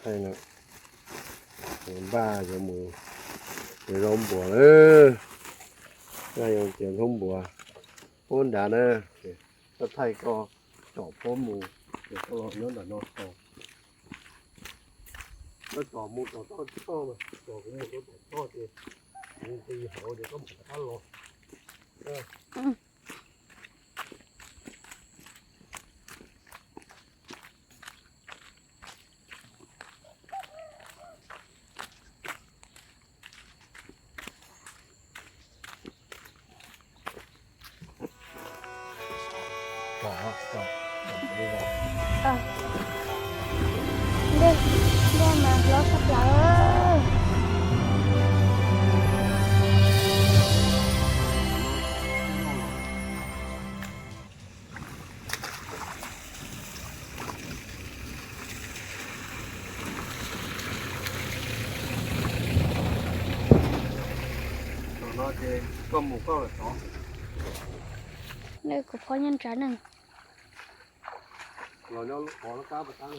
Thaij no, npaj yuav mus txiav zaub npuas lawm. Npaj yuav mus txiav zaub npuas puab nrad na. Koj thaij koj tsom puab mus, ces koj los nyob ntawm no tso. Koj tsom mus tsom toj toj, tsom kuv mus rau tom toj ces mus ti hauv ces koj mam rov qab los. Ntej, ntej mas hlob tshaj plaws. Ntawm no ces koj mus koj lawm tod. Kuv phob nyob nrad ne. Los nyob lub qhov lub qab pas tab.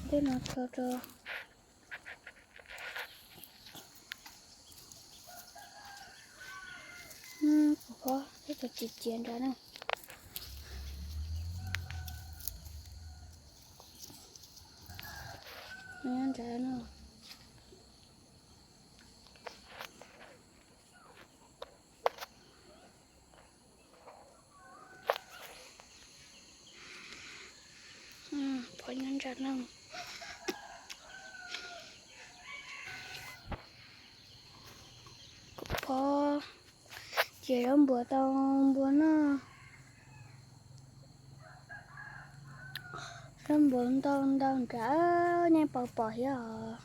Tej no tso rau. Kuv phob tej cov txiv ciav nrad na. Nyob nrad no. Phob nyob nrad no. Kuv phob ces zaub npuas tau npua noj. Zaub npuas ntau ntau nrad, nej puas pom thiab os?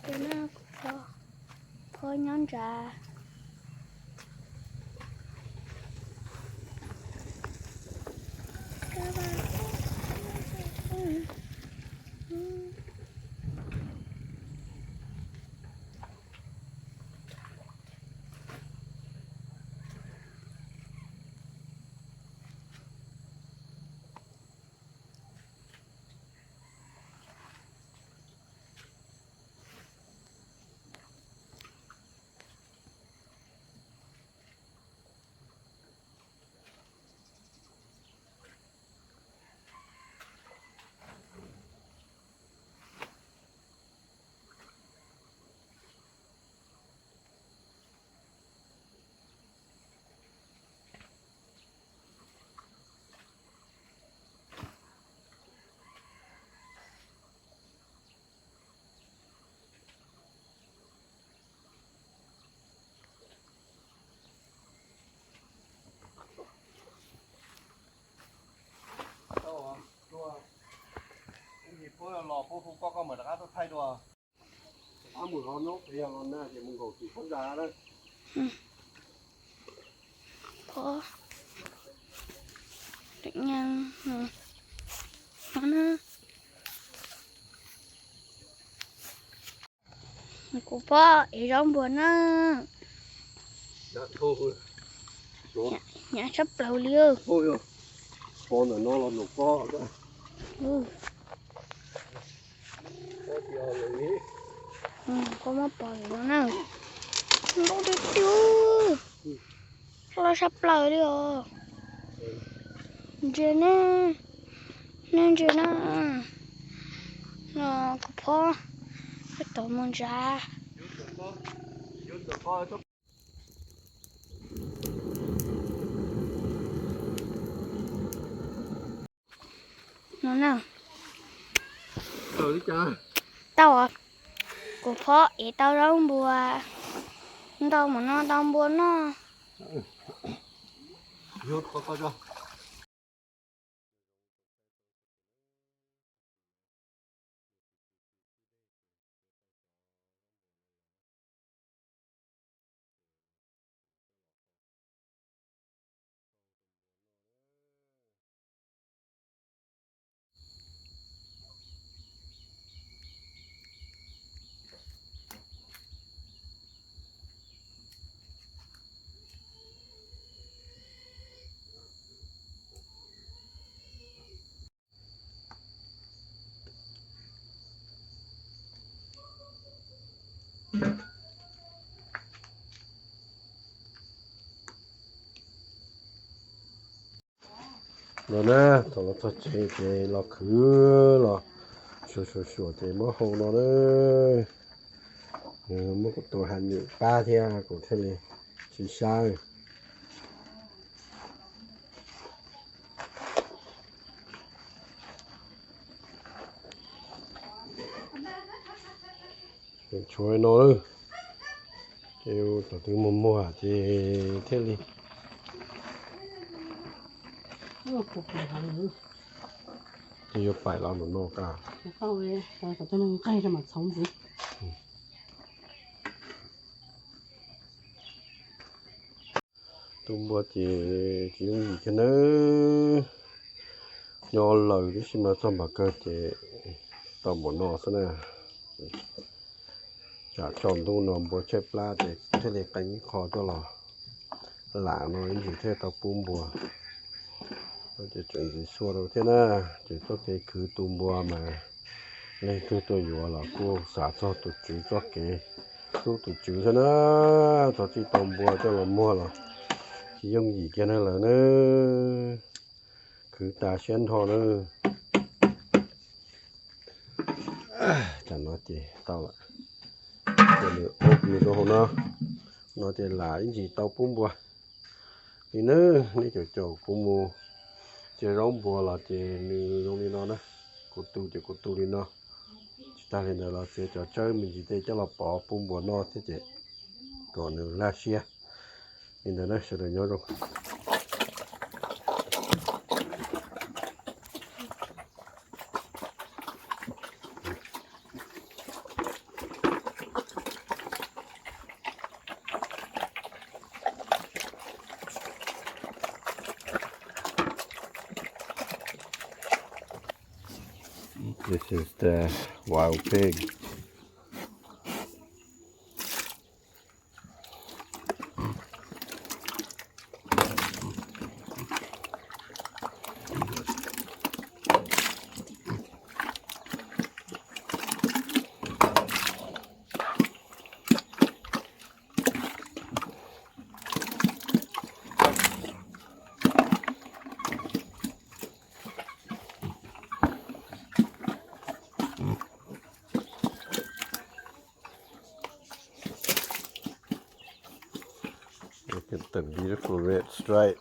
Tus no kuv phob nyob nrad. Los puab hu koj, koj mam rov qab tuaj thaij dua. Rov qab mus zov nub, yog los nag ces mus nkaum tim pob zas na. Phob, kuv phob ev zaub npuas na. Hnyav tshaj plaws li. Phob ntawm no los nus pob. Koj muab pom no na. Ntau tiag tiag. Loj tshaj plaws li os. Ntsia ne, nej ntsia na. No kuv Phob, peb tau mus ntsa. No na. Tau, kuv phob ev tau zaub npua, ntau mus no tau npua noj. No na, thaum los txog tsev ces los khwv los suav suav suav ces muab hau no na. Muab kuv tus has nws pab thiab kuv thiaj li tsis sab. Tshuav no lawm, ces thaum twg muag muag ces thiaj li ces yuav paim los nram no ka. Tu npua ces tsis yooj yim kiag nawb. Nyob lawm tib si mas txog npam kawg ces tau npaum no xwb na. Tsam tsaus ntuj no npua tshaib plab ces thiaj li qee ib qho coj los lam no ib ntsis thiaj tau pub npua. Ces tseem ntxiv xua rau thiab na, ces txoj kev khwv tu npua mas leej twg tuaj yuav los kuj xav txog tus tswv txoj kev hlub tus tswv thiab na. Txog txij tau npua coj los muag los tsis yooj yim kiag na lawm na. Khwv tas siab nrho na. Tam no ces tau lawm. Ces nws ua nws rau hauv no, no ces lam ib ntsis tau pub npua li na. Nej caum caum kuv mus, ces zaub npua los ces nws zoo li no na. Kuv tu ces kuv tu li no. Tsis tag li ntawd los txiav cov tsawb me ntsis tej coj los pov pub npua noj thiab ces kom nws laj siab. Li ntawd na, sawv daws nyob zoo. This is the wild pig. Look at the beautiful red stripe.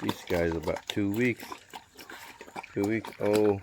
This guy is about two weeks, two weeks old.